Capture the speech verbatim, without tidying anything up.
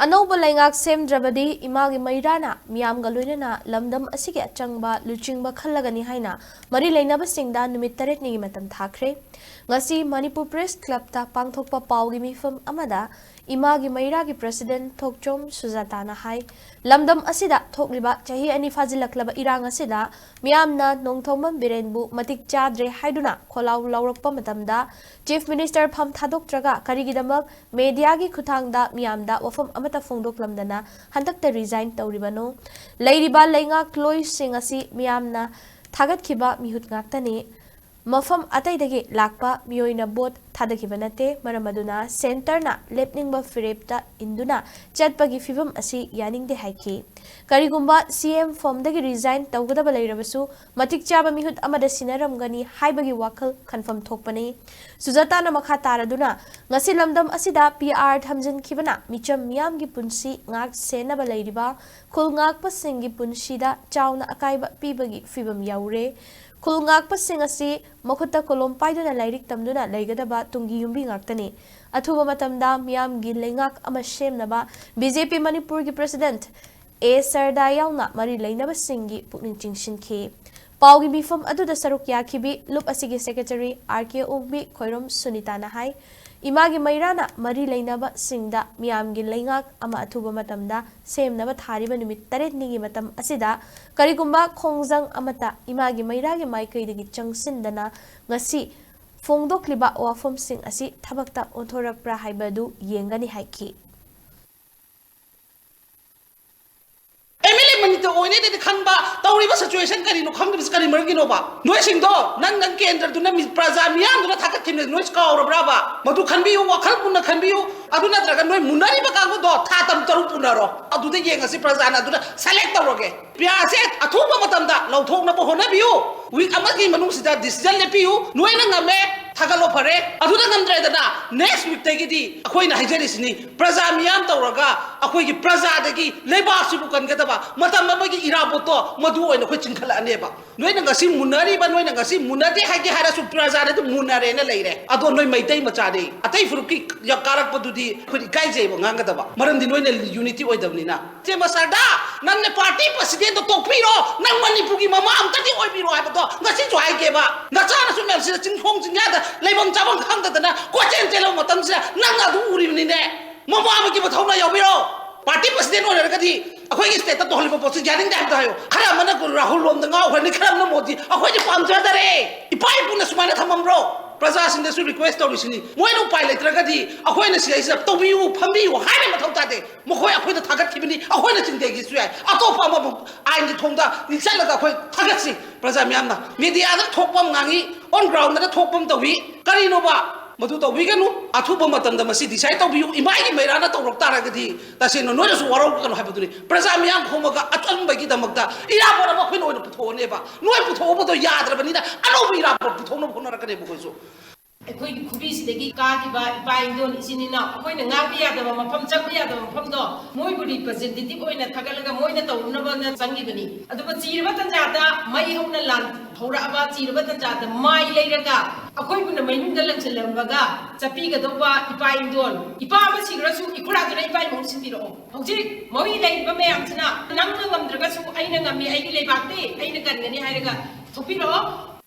ꯑꯅꯧꯕ ꯂꯩꯉꯥꯛ ꯁꯦꯝꯗ꯭ꯔꯕꯗꯤ ꯏꯃꯥꯒꯤ ꯃꯩꯔꯥꯅ ꯃꯤꯌꯥꯝꯒ ꯂꯣꯏꯅꯅ ꯂꯝꯗꯝ ꯑꯁꯤꯒꯤ ꯑꯆꯪꯕ ꯂꯨꯆꯤꯡꯕ ꯈꯜꯂꯒꯅꯤ ꯍꯥꯏꯅ ꯃꯔꯤ ꯂꯩꯅꯕꯁꯤꯡꯗ ꯅꯨꯃꯤꯠ ꯇꯔꯦꯠꯅꯤꯒꯤ ꯃꯇꯝ ꯊꯥꯈ꯭ꯔꯦ꯫ ꯉꯁꯤ ꯃꯅꯤꯄꯨꯔ ꯄ꯭ꯔꯦꯁ ꯀ꯭ꯂꯕꯇ ꯄꯥꯡꯊꯣꯛꯄ ꯄꯥꯎꯒꯤ ꯃꯤꯐꯝ ꯑꯃꯗ ꯏꯃꯥꯒꯤ ꯃꯩꯔꯥꯒꯤ ꯄ꯭ꯔꯁꯤꯗꯦꯟꯠ ꯊꯣꯛꯆꯣꯝ ꯁꯨꯖꯥꯇꯥꯅ ꯍꯥꯏ, ꯂꯝꯗꯝ ꯑꯁꯤꯗ ꯊꯣꯛꯂꯤꯕ ꯆꯍꯤ ꯑꯅꯤ ꯐꯥꯖꯤꯜꯂꯛꯂꯕ ꯏꯔꯥꯡ ꯑꯁꯤꯗ ꯃꯤꯌꯥꯝꯅ ꯅꯣꯡꯊꯣꯝꯕꯝ ꯕꯤꯔꯦꯟꯕꯨ ꯃꯇꯤꯛ ꯆꯥꯗ꯭ꯔꯦ ꯍꯥꯏꯗꯨꯅ ꯈꯣꯜꯂꯥꯎ ꯂꯥꯎꯔꯛꯄ ꯃꯇꯝꯗ ꯆꯤꯐ ꯃꯤꯅꯤꯁꯇꯔ ꯐꯝ ꯊꯥꯗꯣꯛꯇ꯭ꯔꯒ ꯀꯔꯤꯒꯤꯗꯃꯛ ꯃꯦꯗꯤꯌꯥꯒꯤ ꯈꯨꯠꯊꯥꯡꯗ ꯃꯤꯌꯥꯝꯗ ꯋꯥꯐꯝ ꯑꯃꯠꯇ ꯐꯣꯡꯗꯣꯛꯂꯝꯗꯅ ꯍꯟꯗꯛꯇ ꯔꯤꯖꯥꯏꯟ ꯇꯧꯔꯤꯕꯅꯣ? ꯂꯩꯔꯤꯕ ꯂꯩꯉꯥꯛꯂꯣꯏꯁꯤꯡ ꯑꯁꯤ ꯃꯤꯌꯥꯝꯅ ꯊꯥꯒꯠꯈꯤꯕ ꯃꯤꯍꯨꯠ ꯉꯥꯛꯇꯅꯤ꯫ ꯃꯐꯝ ꯑꯇꯩꯗꯒꯤ ꯂꯥꯛꯄ ꯃꯤꯑꯣꯏꯅ ꯚꯣꯠ ꯊꯥꯗꯈꯤꯕ ꯅꯠꯇꯦ, ꯃꯔꯝ ꯑꯗꯨꯅ ꯁꯦꯟꯇꯔꯅ ꯂꯦꯞꯅꯤꯡꯕ ꯐꯤꯔꯦꯞꯇ ꯏꯟꯗꯨꯅ ꯆꯠꯄꯒꯤ ꯐꯤꯚꯝ ꯑꯁꯤ ꯌꯥꯅꯤꯡꯗꯦ ꯍꯥꯏꯈꯤ꯫ ꯀꯔꯤꯒꯨꯝꯕ ꯁꯤ ꯑꯦꯝ ꯐꯝꯗꯒꯤ ꯔꯤꯖꯥꯏꯟ ꯇꯧꯒꯗꯕ ꯂꯩꯔꯕꯁꯨ ꯃꯇꯤꯛ ꯆꯥꯕ ꯃꯤꯍꯨꯠ ꯑꯃꯗ ꯁꯤꯟꯅꯔꯝꯒꯅꯤ ꯍꯥꯏꯕꯒꯤ ꯋꯥꯈꯜ ꯈꯟꯐꯝ ꯊꯣꯛꯄꯅꯤ꯫ ꯁꯨꯖꯥꯇꯥꯅ ꯃꯈꯥ ꯇꯥꯔꯗꯨꯅ, ꯉꯁꯤ ꯂꯝꯗꯝ ꯑꯁꯤꯗ ꯄꯤ ꯑꯥꯔ ꯊꯝꯖꯤꯟꯈꯤꯕꯅ ꯃꯤꯆꯝ ꯃꯤꯌꯥꯝꯒꯤ ꯄꯨꯟꯁꯤ ꯉꯥꯛ ꯁꯦꯟꯅꯕ ꯂꯩꯔꯤꯕ ꯈꯨꯜ ꯉꯥꯛꯄꯁꯤꯡꯒꯤ ꯄꯨꯟꯁꯤꯗ ꯆꯥꯎꯅ ꯑꯀꯥꯏꯕ ꯄꯤꯕꯒꯤ ꯐꯤꯚꯝ ꯌꯥꯎꯔꯦ꯫ ꯈꯨꯜ ꯉꯥꯛꯄꯁꯤꯡ ꯑꯁꯤ ꯃꯈꯨꯠꯇ ꯀꯣꯂꯣꯝ ꯄꯥꯏꯗꯨꯅ ꯂꯥꯏꯔꯤꯛ ꯇꯝꯗꯨꯅ ꯂꯩꯒꯗꯕ ꯇꯨꯡꯒꯤ ꯌꯨꯝꯕꯤ ꯉꯥꯛꯇꯅꯤ꯫ ꯑꯊꯨꯕ ꯃꯇꯝꯗ ꯃꯤꯌꯥꯝꯒꯤ ꯂꯩꯉꯥꯛ ꯑꯃ ꯁꯦꯝꯅꯕ ꯕꯤ ꯖꯦ ꯄꯤ ꯃꯅꯤꯄꯨꯔꯒꯤ ꯄ꯭ꯔꯁꯤꯗꯦꯟꯠ ꯑꯦ ꯁꯔꯗꯥ ꯌꯥꯎꯅ ꯃꯔꯤ ꯂꯩꯅꯕꯁꯤꯡꯒꯤ ꯄꯨꯛꯅꯤꯡ ꯆꯤꯡꯁꯤꯟꯈꯤ꯫ ꯄꯥꯎꯒꯤ ꯃꯤꯐꯝ ꯑꯗꯨꯗ ꯁꯔꯨꯛ ꯌꯥꯈꯤꯕꯤ ꯂꯨꯞ ꯑꯁꯤꯒꯤ ꯁꯦꯀ꯭ꯔꯦꯇꯔꯤ ꯑꯥꯔ ꯀꯦ ꯑꯣꯡꯕꯤ ꯈꯣꯏꯔꯣꯝ ꯁꯨꯅꯤꯇꯥꯅ ꯍꯥꯏ, ꯏꯃꯥꯒꯤ ꯃꯩꯔꯥꯅ ꯃꯔꯤ ꯂꯩꯅꯕꯁꯤꯡꯗ ꯃꯤꯌꯥꯝꯒꯤ ꯂꯩꯉꯥꯛ ꯑꯃ ꯑꯊꯨꯕ ꯃꯇꯝꯗ ꯁꯦꯝꯅꯕ ꯊꯥꯔꯤꯕ ꯅꯨꯃꯤꯠ ꯇꯔꯦꯠꯅꯤꯒꯤ ꯃꯇꯝ ꯑꯁꯤꯗ ꯀꯔꯤꯒꯨꯝꯕ ꯈꯣꯡꯖꯪ ꯑꯃꯠꯇ ꯏꯃꯥꯒꯤ ꯃꯩꯔꯥꯒꯤ ꯃꯥꯏꯀꯩꯗꯒꯤ ꯆꯪꯁꯤꯟꯗꯅ ꯉꯁꯤ ꯐꯣꯡꯗꯣꯛꯂꯤꯕ ꯋꯥꯐꯝꯁꯤꯡ ꯑꯁꯤ ꯊꯕꯛꯇ ꯑꯣꯟꯊꯣꯔꯛꯄ꯭ꯔꯥ ꯍꯥꯏꯕꯗꯨ ꯌꯦꯡꯒꯅꯤ ꯍꯥꯏꯈꯤ꯫ ꯑꯦꯝ ꯑꯦꯜ ꯑꯦ ꯃꯅꯤꯇ ꯑꯣꯏꯅꯦꯗꯤ ꯈꯟꯕ, ꯇꯧꯔꯤꯕ ꯁꯤꯆꯨꯋꯦꯁꯟ ꯀꯔꯤꯅꯣ ꯈꯪꯗ꯭ꯔꯤꯕꯁꯤ ꯀꯔꯤ ꯃꯔꯝꯒꯤꯅꯣꯕ? ꯅꯣꯏꯁꯤꯡꯗꯣ ꯅꯪ, ꯅꯪ ꯀꯦꯟꯗ꯭ꯔꯗꯨꯅ ꯃꯤ-, ꯄ꯭ꯔꯖꯥ ꯃꯤꯌꯥꯝꯗꯨꯅ ꯊꯥꯒꯠꯈꯤꯕꯅꯦ, ꯅꯣꯏ ꯀꯥꯎꯔꯕ꯭ꯔꯥꯕ? ꯃꯗꯨ ꯈꯟꯕꯤꯌꯨ, ꯋꯥꯈꯜ ꯃꯨꯟꯅ ꯈꯟꯕꯤꯌꯨ꯫ ꯑꯗꯨ ꯅꯠꯇ꯭ꯔꯒ ꯅꯣꯏ ꯃꯨꯟꯅꯔꯤꯕ ꯀꯥꯡꯕꯨꯗꯣ ꯊꯥ ꯇꯔꯨꯛ, ꯇꯔꯨꯛ ꯄꯨꯟꯅꯔꯣ, ꯑꯗꯨꯗ ꯌꯦꯡꯉꯁꯤ, ꯄ꯭ꯔꯖꯥꯅ ꯑꯗꯨꯗ ꯁꯦꯂꯦꯛ ꯇꯧꯔꯒꯦ꯫ ꯄꯤ ꯑꯥꯔ ꯁꯦ ꯑꯊꯨꯕ ꯃꯇꯝꯗ ꯂꯧꯊꯣꯛꯅꯕ ꯍꯣꯠꯅꯕꯤꯌꯨ꯫ ꯋꯤꯛ ꯑꯃꯒꯤ ꯃꯅꯨꯡꯁꯤꯗ ꯗꯤꯁꯤꯖꯟ ꯂꯦꯞꯄꯤꯌꯨ꯫ ꯅꯣꯏꯅ ꯉꯝꯃꯦ, ꯊꯥꯒꯠꯂꯣ ꯐꯔꯦ꯫ ꯑꯗꯨꯗ ꯉꯝꯗ꯭ꯔꯦꯗꯅ, next week ꯇꯒꯤꯗꯤ ꯑꯩꯈꯣꯏꯅ ꯍꯥꯏꯖꯔꯤꯁꯤꯅꯤ, ꯄ꯭ꯔꯖꯥ ꯃꯤꯌꯥꯝ ꯇꯧꯔꯒ ꯑꯩꯈꯣꯏꯒꯤ ꯄ꯭ꯔꯖꯥꯗꯒꯤ ꯂꯩꯕꯥꯛꯁꯤꯕꯨ ꯀꯟꯒꯗꯕ ꯃꯇꯝ ꯑꯃꯒꯤ ꯏꯔꯥꯕꯣꯠꯇꯣ ꯃꯗꯨ ꯑꯣꯏꯅ ꯑꯩꯈꯣꯏ ꯆꯤꯡꯈꯠꯂꯛꯑꯅꯦꯕ꯫ ꯅꯣꯏꯅ ꯉꯁꯤ ꯃꯨꯟꯅꯔꯤꯕ, ꯅꯣꯏꯅ ꯉꯁꯤ ꯃꯨꯟꯅꯗꯦ ꯍꯥꯏꯒꯦ ꯍꯥꯏꯔꯁꯨ ꯄ꯭ꯔꯖꯥꯅ ꯑꯗꯨꯝ ꯃꯨꯟꯅꯔꯦꯅ ꯂꯩꯔꯦ꯫ ꯑꯗꯣ ꯅꯣꯏ ꯃꯩꯇꯩ ꯃꯆꯥꯗꯤ ꯑꯇꯩ ꯐꯨꯔꯨꯞꯀꯤ ꯀꯥꯔꯛꯄꯗꯨꯗꯤ ꯑꯩꯈꯣꯏꯗꯤ ꯏꯀꯥꯏꯖꯩꯕ ꯉꯥꯡꯒꯗꯕ, ꯃꯔꯝꯗꯤ ꯅꯣꯏꯅ unity ꯑꯣꯏꯗꯕꯅꯤꯅ꯫ ꯏꯆꯦ ꯃꯁꯥꯔꯗ, ꯅꯪꯅ party president ꯇꯣ ꯇꯣꯛꯄꯤꯔꯣ, ꯅꯪ ꯃꯅꯤꯄꯨꯔꯒꯤ ꯃꯃꯥ ꯑꯝꯇꯗꯤ ꯑꯣꯏꯕꯤꯔꯣ ꯍꯥꯏꯕꯗꯣ ꯉꯁꯤꯁꯨ ꯍꯥꯏꯒꯦꯕ꯫ ꯅꯆꯥꯅꯁꯨ ꯃꯌꯥꯝꯁꯤꯗ ꯆꯤꯡꯈꯣꯡ ꯆꯤꯡꯌꯥꯗ ꯂꯩꯐꯝ ꯆꯥꯐꯝ ꯈꯪꯗꯗꯅ ꯀꯣꯏꯆꯦꯟ ꯆꯦꯜꯂꯕ ꯃꯇꯝꯁꯤꯗ ꯅꯪꯅ ꯑꯗꯨ ꯎꯔꯤꯕꯅꯤꯅꯦ꯫ ꯃꯃꯥ ꯑꯃꯒꯤ ꯃꯊꯧꯅꯥ ꯌꯥꯎꯕꯤꯔꯣ꯫ Party president ꯑꯣꯏꯅꯔꯒꯗꯤ ꯑꯩꯈꯣꯏꯒꯤ state ꯇ ꯇꯧꯍꯜꯂꯤꯕ ꯄꯣꯠꯁꯤ ꯌꯥꯅꯤꯡꯗꯦ ꯍꯥꯏꯕꯗꯣ ꯍꯥꯏꯌꯣ꯫ ꯈꯔ ꯑꯃꯅ ꯔꯥꯍꯨꯜ ꯂꯣꯝꯗ ꯉꯥꯎꯈ꯭ꯔꯅꯤ, ꯈꯔ ꯑꯃꯅ ꯃꯣꯗꯤ꯫ ꯑꯩꯈꯣꯏꯗꯤ ꯄꯥꯝꯖꯗꯔꯦ꯫ ꯏꯄꯥ ꯏꯄꯨꯅ ꯁꯨꯃꯥꯏꯅ ꯊꯝꯃꯝꯕ꯭ꯔꯣ? ꯄ꯭ꯔꯖꯥꯁꯤꯡꯗꯁꯨ request ꯇꯧꯔꯤꯁꯤꯅꯤ꯫ ꯃꯣꯏꯅ ꯎꯄꯥꯏ ꯂꯩꯇ꯭ꯔꯒꯗꯤ ꯑꯩꯈꯣꯏꯅ ꯁꯤꯗꯩꯁꯤꯗ ꯇꯧꯕꯤꯌꯨ, ꯐꯝꯕꯤꯌꯨ ꯍꯥꯏꯕ ꯃꯊꯧ ꯇꯥꯗꯦ꯫ ꯃꯈꯣꯏ ꯑꯩꯈꯣꯏꯗ ꯊꯥꯒꯠꯈꯤꯕꯅꯤ, ꯑꯩꯈꯣꯏꯅ ꯆꯤꯡꯊꯒꯦꯁꯨ ꯌꯥꯏ꯫ ꯑꯇꯣꯞꯄ ꯑꯃꯃꯨꯛ ꯑꯥꯏꯟꯒꯤ ꯊꯣꯡꯗ ꯆꯠꯂꯒ ꯑꯩꯈꯣꯏ ꯊꯥꯒꯠꯁꯤ꯫ ꯄ꯭ꯔꯖꯥ ꯃꯤꯌꯥꯝꯅ media ꯗ ꯊꯣꯛꯄ ꯑꯃ ꯉꯥꯡꯉꯤ, on ground ꯗ ꯊꯣꯛꯄ ꯑꯃ ꯇꯧꯏ꯫ ꯀꯔꯤꯅꯣꯕ? ꯃꯗꯨ ꯇꯧꯕꯤꯒꯅꯨ꯫ ꯑꯊꯨꯕ ꯃꯇꯝꯗ ꯃꯁꯤ decide ꯇꯧꯕꯤꯌꯨ꯫ ꯏꯃꯥꯒꯤ ꯃꯩꯔꯥꯅ ꯇꯧꯔꯛ ꯇꯥꯔꯒꯗꯤ ꯇꯁꯦꯡꯅ ꯅꯣꯏꯅꯁꯨ ꯋꯥꯔꯧꯒꯅꯨ ꯍꯥꯏꯕꯗꯨꯅꯤ꯫ ꯄ꯭ꯔꯖꯥ ꯃꯤꯌꯥꯝ ꯈꯣꯝꯃꯒ ꯑꯆꯨꯝꯕꯒꯤꯗꯃꯛꯇ ꯏꯔꯥꯕꯣꯠ ꯑꯃ ꯑꯩꯈꯣꯏꯅ ꯑꯣꯏꯅ ꯄꯨꯊꯣꯛꯑꯅꯦꯕ꯫ ꯅꯣꯏ ꯄꯨꯊꯣꯛꯍꯧꯕꯗꯣ ꯌꯥꯗ꯭ꯔꯕꯅꯤꯅ ꯑꯅꯧꯕ ꯏꯔꯥꯕꯣꯠ ꯄꯨꯊꯣꯛꯅꯕ ꯍꯣꯠꯅꯔꯛꯀꯅꯦꯕ ꯑꯩꯈꯣꯏꯁꯨ꯫ ꯑꯩꯈꯣꯏꯒꯤ ꯈꯨꯕꯤꯁꯤꯗꯒꯤ ꯀꯥꯈꯤꯕ ꯏꯄꯥ ꯏꯟꯗꯣꯟ ꯏꯆꯤꯟ ꯏꯅꯥꯎ, ꯑꯩꯈꯣꯏꯅ ꯉꯥꯡꯕ ꯌꯥꯗꯕ ꯃꯐꯝ, ꯆꯪꯕ ꯌꯥꯗꯕ ꯃꯐꯝꯗꯣ ꯃꯣꯏꯕꯨ representative ꯑꯣꯏꯅ ꯊꯥꯒꯠꯂꯒ ꯃꯣꯏꯅ ꯇꯧꯔꯨꯅꯕꯅ ꯆꯪꯈꯤꯕꯅꯤ꯫ ꯑꯗꯨꯒ ꯆꯤꯔꯕ ꯇꯟꯖꯥꯗ ꯃꯩ ꯍꯧꯅ ꯂꯥꯟ ꯍꯧꯔꯛꯑꯕ, ꯆꯤꯔꯕ ꯇꯟꯖꯥꯗ ꯃꯥꯏ ꯂꯩꯔꯒ ꯑꯩꯈꯣꯏꯕꯨꯅ ꯃꯌꯨꯝꯗ ꯂꯪꯁꯤꯜꯂꯝꯕꯒ ꯆꯠꯄꯤꯒꯗꯧꯕ ꯏꯄꯥ ꯏꯟꯗꯣꯟ, ꯏꯄꯥ ꯑꯃ ꯁꯤꯈ꯭ꯔꯁꯨ ꯏꯈꯨꯔꯥꯗꯨꯅ ꯏꯄꯥ ꯏꯃꯨꯡ ꯁꯤꯟꯕꯤꯔꯛꯑꯣ꯫ ꯍꯧꯖꯤꯛ ꯃꯣꯏ ꯂꯩꯔꯤꯕ ꯃꯌꯥꯝꯁꯤꯅ ꯅꯪꯅ ꯉꯝꯗ꯭ꯔꯒꯁꯨ ꯑꯩꯅ ꯉꯝꯃꯤ, ꯑꯩꯒꯤ ꯂꯩꯕꯥꯛꯇꯤ ꯑꯩꯅ ꯀꯟꯒꯅꯤ ꯍꯥꯏꯔꯒ ꯊꯣꯛꯄꯤꯔꯛꯑꯣ꯫